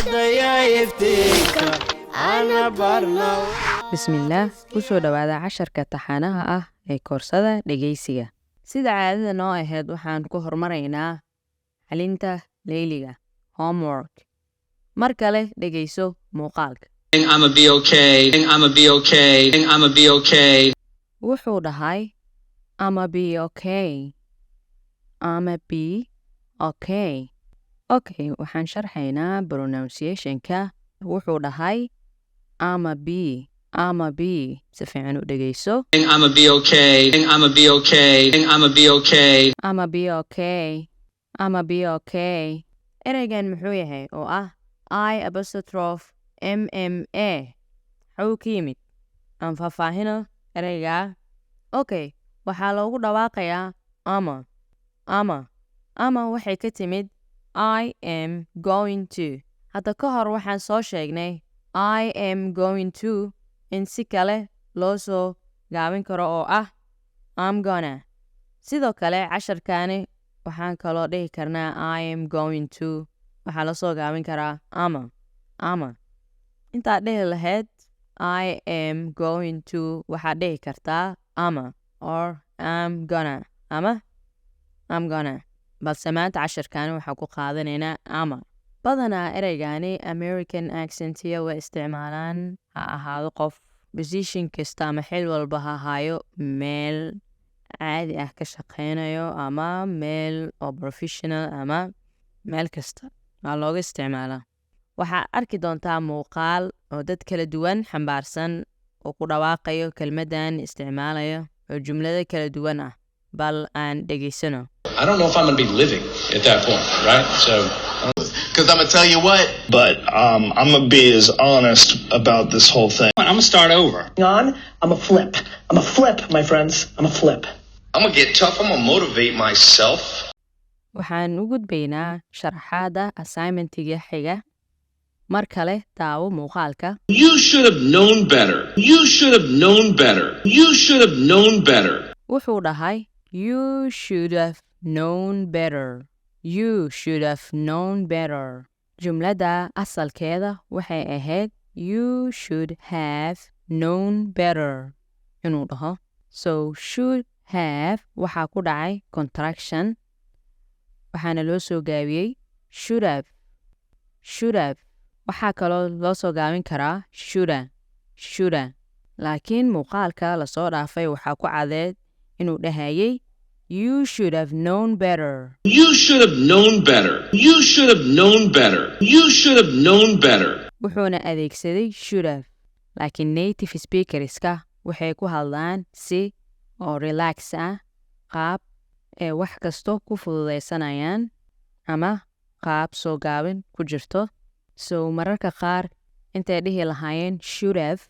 Ardaya iftiinka ana barna. Bismillaah, kusoo dhowaada casharka taxanaha ah ee koorsada dhegeysiga. Sida caadada noo ahayd, waxaan ku hormaraynaa xalinta leyliga, homework. Mar kale dhegeyso muuqaalka. I'ma be okay. I'ma be okay. I'ma be okay. Wuxuu dhahay, "I'ma be okay, I'ma be okay." Okay, waxaan sharxaynaa pronunciationka. Wuxuu dhahay, "I'ma be, I'ma be." Si fiican u dhegeyso. I'ma be okay. I'ma be okay. I'ma be okay. I'ma be okay, I'ma be okay. Ereygan muxuu yahay oo ah I apostrophe m m a? Xaguu ka yimid? Aan faahfaahino ereygaa. Okay, waxaa loogu dhawaaqayaa "I'ma, I'ma." "I'ma" waxay ka timid "I am going to." Hadda ka hor waxaan soo sheegnay "I am going to" in si kale loo soo gaabin karo oo ah "I'm gonna." Sidoo kale casharkaani waxaan kaloo dhihi karnaa "I am going to" waxaa lasoo gaabin karaa "I'ma, I'ma." Intaad dhihi lahayd "I am going to", waxaad dhihi kartaa "I'ma" or "I'm gonna" ama "I'm gonna". Balse maanta casharkaani waxaan ku qaadanaynaa "I'ma". Badanaa ereygaani American accentiya way isticmaalaan, ha ahaado qof position kasta ama xil walba ha haayo, meel caadi ah ka shaqeynayo ama meel oo professional ama meel kasta waa looga isticmaalaa. Waxaa arki doontaa muuqaal oo dad kala duwan xambaarsan oo ku dhawaaqayo kelmaddan, isticmaalayo oo jumlado kala duwan ah. Bal aan dhegeysano. I don't know if I'm going to be living at that point, right? So Because I'm gonna tell you what, But I'm gonna be as honest about this whole thing. I'm gonna start over. On. I'm a flip. I'm a flip, my friends. I'm a flip. I'm gonna get tough. I'm gonna motivate myself. Waxaan u gudbaynaa sharaxaadda assignmentiga xiga. Mar kale daawo muuqaalka. You should have known better. You should have known better. You should have known better. Wuxuu dhahay, "You should have known better, you should have known better." Jumladda asalkeeda waxay ahayd "you should have known better" inuu dhaho. So "should have" waxaa ku dhacay contraction, waxaana loo soo gaabiyey "should have, should have". Waxaa kaloo loo soo gaabin karaa "shoulda, shoulda". Laakiin muuqaalka lasoo dhaafay waxaa ku cadeed inuu dhahayay, "You should have known better." You should have known better. You should have known better. You should have known better. Wuxuuna adeegsaday "should have". Laakiin native speakerska waxay ku hadlaan si oo relax ah, qaab ee wax kasto ku fududeysanayaan ama qaab soo gaabin ku jirto. So mararka qaar intay dhihi lahaayeen "should have",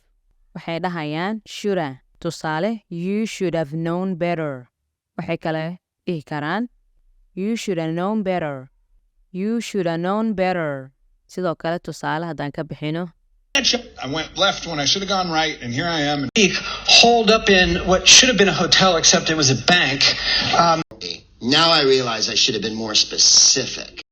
waxay dhahayaan "shoulda". Tusaale, "You should have known better". Waxay kale dhihi karaan, "You should have known better, you should have known better." Sidoo kale tusaale haddaan ka bixino. I went left when I should have gone right, and here I am. Holed up in what should have been a hotel, except it was a bank. Now I realize I should have been more specific.